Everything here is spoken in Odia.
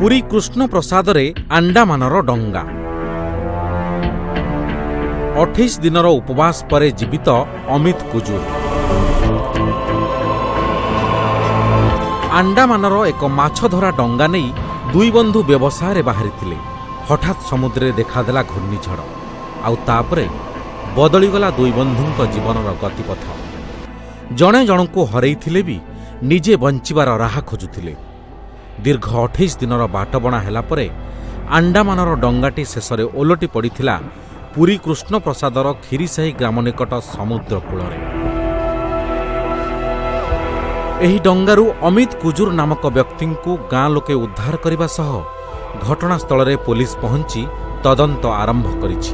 ପୁରୀ କୃଷ୍ଣପ୍ରସାଦରେ ଆଣ୍ଡାମାନର ଡଙ୍ଗା। 28 ଦିନର ଉପବାସ ପରେ ଜୀବିତ ଅମିତ କୁଜୁର। ଆଣ୍ଡାମାନର ଏକ ମାଛଧରା ଡଙ୍ଗା ନେଇ ଦୁଇ ବନ୍ଧୁ ବ୍ୟବସାୟରେ ବାହାରିଥିଲେ। ହଠାତ୍ ସମୁଦ୍ରରେ ଦେଖାଦେଲା ଘୂର୍ଣ୍ଣିଝଡ଼, ଆଉ ତାପରେ ବଦଳିଗଲା ଦୁଇ ବନ୍ଧୁଙ୍କ ଜୀବନର ଗତିପଥ। ଜଣେ ଜଣଙ୍କୁ ହରେଇଥିଲେ ବି ନିଜେ ବଞ୍ଚିବାର ରାହା ଖୋଜୁଥିଲେ। ଦୀର୍ଘ 28 ଦିନର ବାଟବଣା ହେଲା ପରେ ଆଣ୍ଡାମାନର ଡଙ୍ଗାଟି ଶେଷରେ ଓଲଟି ପଡ଼ିଥିଲା ପୁରୀ କୃଷ୍ଣପ୍ରସାଦର କ୍ଷୀରିସାହି ଗ୍ରାମ ନିକଟ ସମୁଦ୍ର କୂଳରେ। ଏହି ଡଙ୍ଗାରୁ ଅମିତ କୁଜୁର ନାମକ ବ୍ୟକ୍ତିଙ୍କୁ ଗାଁ ଲୋକେ ଉଦ୍ଧାର କରିବା ସହ ଘଟଣାସ୍ଥଳରେ ପୋଲିସ ପହଞ୍ଚି ତଦନ୍ତ ଆରମ୍ଭ କରିଛି।